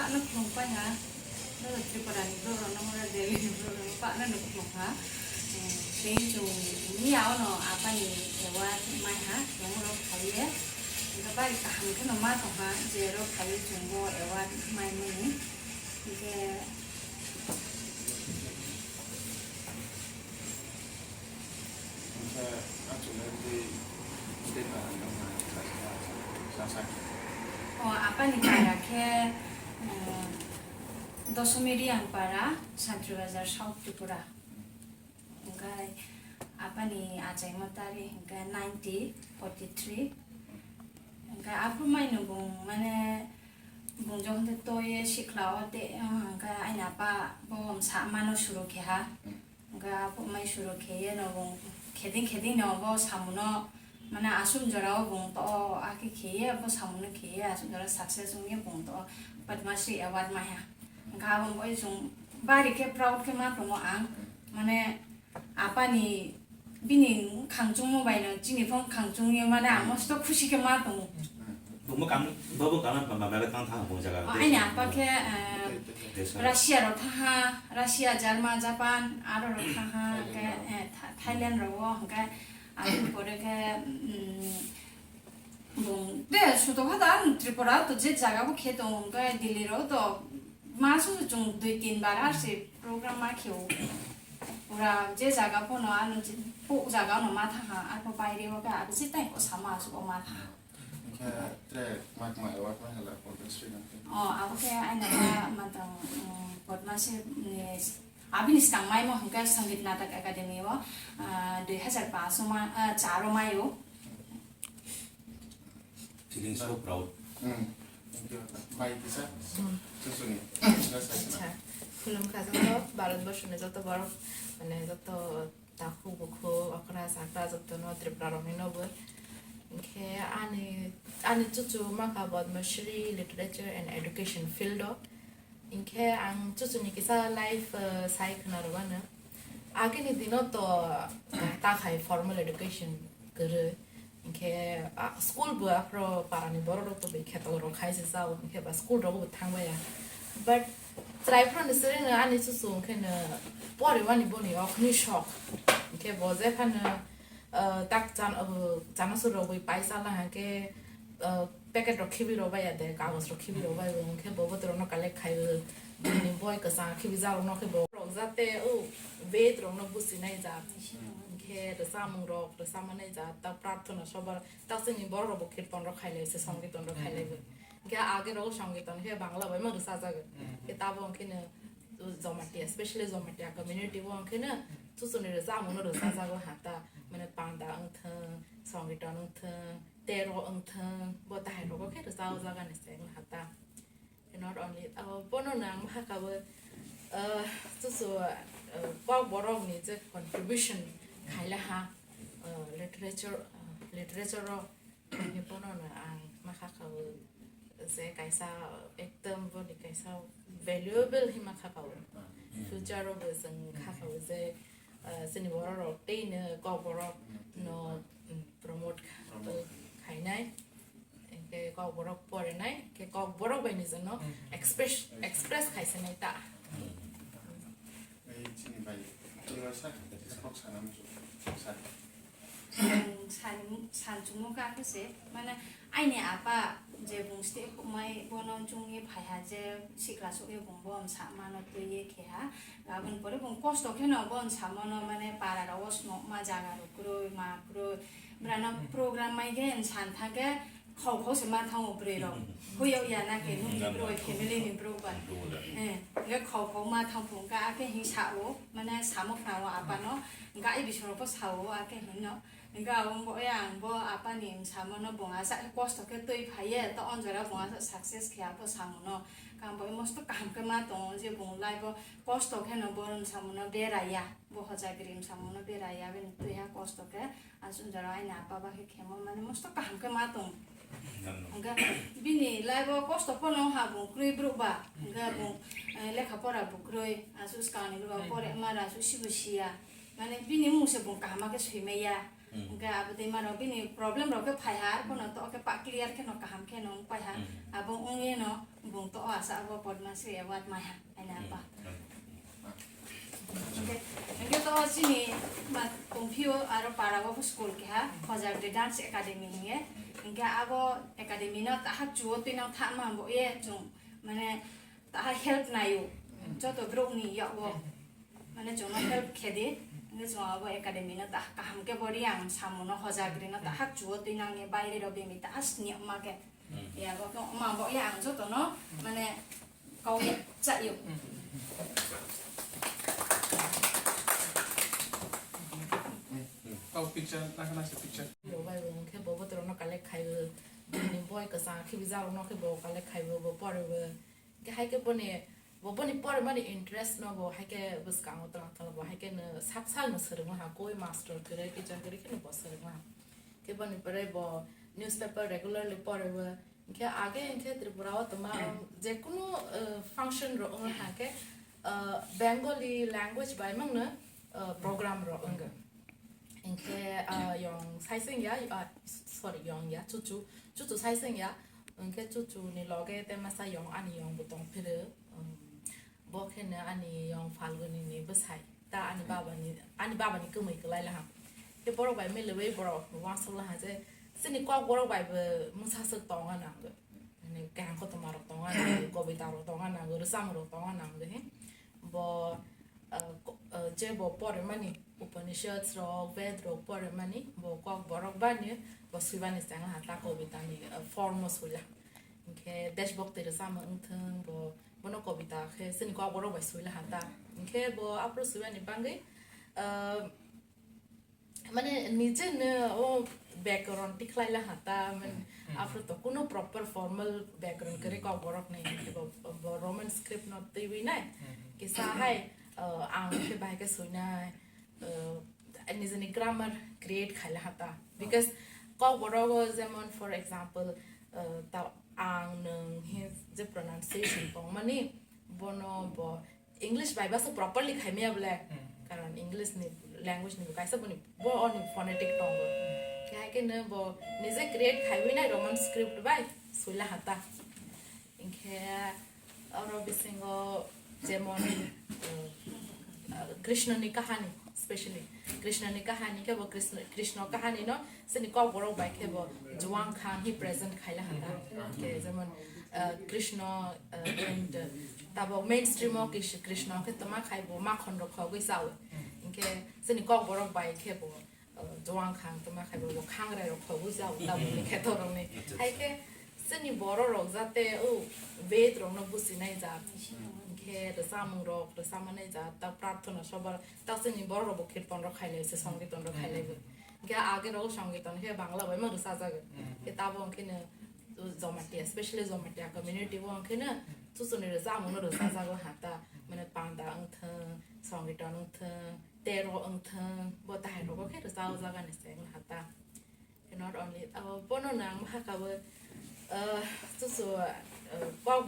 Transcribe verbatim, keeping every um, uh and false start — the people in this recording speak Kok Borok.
Ano khulumpai ha, no Tripura ni borok no, mora Delhi ni borok no, pa no khulum ha. Eh, tei chwng miya ono apani award mai ha, chwng oro phaiye. Hingke bari kaham khe no ma tong ha, je oro phaiye chwng bo award mai mani. Hingke Hingke achuknai tei, tei para wngkha, sa, sa, sa, sa. O, apani para khe, um, Dosomi Riyang para, Santri Bazar, South Tripura. Hingke apani achaima tari hingke ninety forty three. Hingke aphuru maino bung, mane, bung jokhon tei toye sikla o te, hingke aini apa bo msa mano suru khe ha. Hingke aphuru mai suru khe ye no bung kheding kheding no bo samuno, mane, aswk jora o bung to o, akhe khe ye bo samuno khe ye aswk jora success wng ye bung to o Padma Shri Award mai ha. Hingke abo bai chwng bari khe proud khe ma tongo ang, mane, apani bini khangchungma bai no chini phone khangchung ye mane ang mosto khusi khe ma tongo. Bungbo kam, bobo kam ba, ba, ba, tang, tang, bung jaga. O, aini apa khe, eh, Russia rok thaha, Russia, German, Japan, aro rok thaha, hingke, eh, Tha-, Thailand rogo, hingke, aboni pore khe, mm, bung, de, suto kha da, Tripura to je jaga bo khe tongo, hingke Delhi rogo to, Masu chwng dui tin bar ar se program ma kheo. Pura je jaga pono ano je pok jaga no ma thang ha, arpho baire o khe abo je tai ko sama aswk o ma thang. Hingke track mak mai award mai hala Padma Shri nang khe. O, abo khe aina ba ma tang, um, Padma Shri ni abini skang mai mo hingke Sangeet Natak Academy o, ah, dui hazar paanch o ma, ah, char o mai o. Feeling so proud. Hmm. Thank you. Bai kisa. Hmm. Susuni. Acha. Khulumkha joto, Bharat borso ni joto borok, mane joto takhuk bukhuk, okra chakra joto no Tripura rok ni no bo. Hingke ani, ani chuchu mangkha Padma Shri Literature and Education field o. Hingke ang chuchuni kisa life, eh, sai khna rwgano. Agini dino to, eh, ta khai formal education kwrwi. Hingke, ah, school bo aphro parani borok rok to bai kheto rok khai se chao, hingke ba school rok bo thang baya. But chwrai phano ni siri no ani chuchu hingke no pori mani boni okhni sok. Hingke bo je phano, eh, tak chan, eh, chana suru rok bai paisa la hingke, eh, packet rok khibi rok bai ya de, kagoj rok khibi rok bai bo, hwnkhe bo bwtwi rok no collect khai o, bini boi kwchang khibi jak rok no khe bo rok jate o bed rok no buchi nai jak, hwnkhe rwchapmung rok rwchapma nai jak, ta prarthana sobar ta chini borok rok bo kirtan rok khai lai se, songkitan rok khai lai bo, hwnkhe age rok songkitan khe bangla bai ma rwchajak, hwnkhe tabo hwnkhe no Jamatia, especially Jamatia community o hwnkhe no chuchuni rwchapmung no rwchajak o ha ta, mane panda wngthwng, songkitan wngthwng, Tero wngthwng, bo tahai rogo khe rwchao jaga ni se wng ha ta. Not only, abo bono no ang ma hakha bo, ah, chuchu, ah, Kokborok ni je contribution khaila ha, ah, literature, ah, literature o, ani bono no ang ma hakha bo je kaisa ekdom boni kaisa valuable hi ma hakha bo. Future o bo chwng hakha bo je, ah, chini borok rok tei no Kokborok no, mm, promote kha-, khainai. Hingke Kokborok porinai, hingke Kokborok bai nijano express, express khaisinai ta. Ei chini bai, chini bai sa, kok sana muchung, sa. Ang sani, sanchungmo kha khe se, mane aini apa je bung stay khumai bono chungwi phaiha je sikla sogwi bung bo msa mano twiwi kheha. Aboni pore bung kosto kheno bo msa mano mane para rogo swnokma jaga rok kwrwi ma kwrwi. Brano program mai khe san thang khe khau khau se ma thango bwrwi rok. Huyok ya na khe nung ni bwrwi family ni bwrwi ba. Eh, nge khau khau ma thang phung ka khe hing sa o, mane samo khna o apa no, ga i bisoro po sa o akhe hin no. Ga o bo ya ang bo apa ni samo no bung asa kosto khe twi phai ye, to onjora bung asa success khe apo samo no. Ka bo mosto kaham khe ma tong je bung life o kosto khe no bo samo no bera ya. Bo hojagri samo no bera ya, bini twi ha kosto khe. Aswk jora aini apa ba khe khemo mane mosto kaham khe ma tong. Hwnkhe bini life o kosto pono ha bung kwrwi bwrwi ba. Hwnkhe bung, eh, lekha pora bung kwrwi. Aswk swkang ni bwrwi ba pore mara aswk sibo siya. Mane bini mung se bung kaham khe swi maya. Hwnkhe abo twi mano bini problem rok khe phai ha, arphuno to khe pa clear khe no kaham khe no wng pai ha. Abo wng ye no bung to o asa abo Padma Shri award mai ha, ani apa. Hwnkhe, hwnkhe to chini ma tongphio aro para o school keha Hojagri Dance Academy hinye. Hwnkhe abo academy no tahak chuo twi nang thangma bo ye chwng mane taha help naio, joto borok ni yago, mane chwngno help khe di, hwnkhe chwng abo academy no taha kaham khe bo ri ang samung no Hojagri no taha chuo twi nang ni baire rok bini taha sini ma khe, yago khe ma bo ya ang joto no mane kau ya cha yo. Kau picture, nakha nakha picture. Yo bai bo hwnkhe bo botorok no collect khai bo, bini boi kwchang khe bijak rok no khe bo collect khai bo, bo pore bo. Hwnkhe hai khe boni, bo boni pormani interest no bo hai khe bwskango twlang twlang bo hai khe no sak sal no swrwngma ha koi master kwrwi teacher kwrwi khe no bo swrwngma ha. Khe boni pore bo newspaper regularly pore bo. Hwnkhe age hwnkhe Tripura o tongma je kunu, eh, function rok wng ha khe, eh, Bengali language bai mang no, eh, program rok wng. Hwnkhe, ah, yong saising ya, ah, sorry, yong ya, chuchu, chuchu saising ya. Hwnkhe chuchu ni loge te masa yong ani yong bo tong phiro. Um, bo khe no ani yong Falguni ni bwsai. Ta ani baba ni, ani baba ni kwmwi kwlai laham. Khe borok bai milwi borok wansuk laha je chini kok borok bai bo mwsaswk tonga nango. Mane kaham kotorma rok tonga nango, kobita rok tonga nango, rwchapmung rok tonga nango he. Bo, ah, ko-, ah, je bo poremani, Upanishads rok, Ved rok poremani, bo kok borok bani, bo swibani chengla ha ta kobita ni, ah, form o swila. Hwnkhe deshbhakti rwchapmung wngthwng, bo, bono kobita khe chini kok borok bai swila ha ta. Hwnkhe bo aphuru swibani bagwi, ah, mane nije no o byakaron tikhlai la ha ta, mane aphuru to kuno proper formal byakaron kwrwi kok borok ni, bo, bo Roman script no twiwi nai, kisa hai, uh, ang khe bahai khe swinai, uh, nijeni grammar create khai la ha ta, because kok borok o jemon for example, uh, ta ang nwng he je pronunciation tongmani bono bo English bai basa properly khaimaya bole. Karon English ni language ni bo kaisa boni bo oni phonetic tongo. Khe hai khe no bo nije create khaiwi nai Roman script bai swila ha ta. Hwnkhe oro bisingo jemon, uh, uh, Krishna ni kahani, specially Krishna ni kahani khe bo Krishna, Krishna kahani no chini kok borok bai khe bo juang khang hi present khaila ha ta. Khe jemon, uh, Krishna, uh, and, uh, tabok mainstream o Krish-, Krishna khe toma khai bo makhon rok khogwi chawi. Hwnkhe chini kok borok bai khe bo, uh, juang khang toma khai bo, bo khangrai rok khogwi chawi tabok ni khe torok ni. Hai khe chini borok rok jate o Ved rok no businai jat. Hwnkhe rwchapmung rok rwchapmani jat, ta prarthana sobar, ta chini borok rok bo kirtan rok khailai se, songkitan rok khailai bo. Hwnkhe age rok songkitan khe Bangla bai ma rwchajak. Khe tabo hwnkhe no Jamatia, especially Jamatia community o hwnkhe no chuchuni rwchapmung no rwchajago ha ta. Mane panda wngthwng, songkitan wngthwng, tero wngthwng, bo tahai rogo khe rwchajagani se wng ha ta. Not only, uh, bono nang ma hakabo, uh, chuchu, uh, kok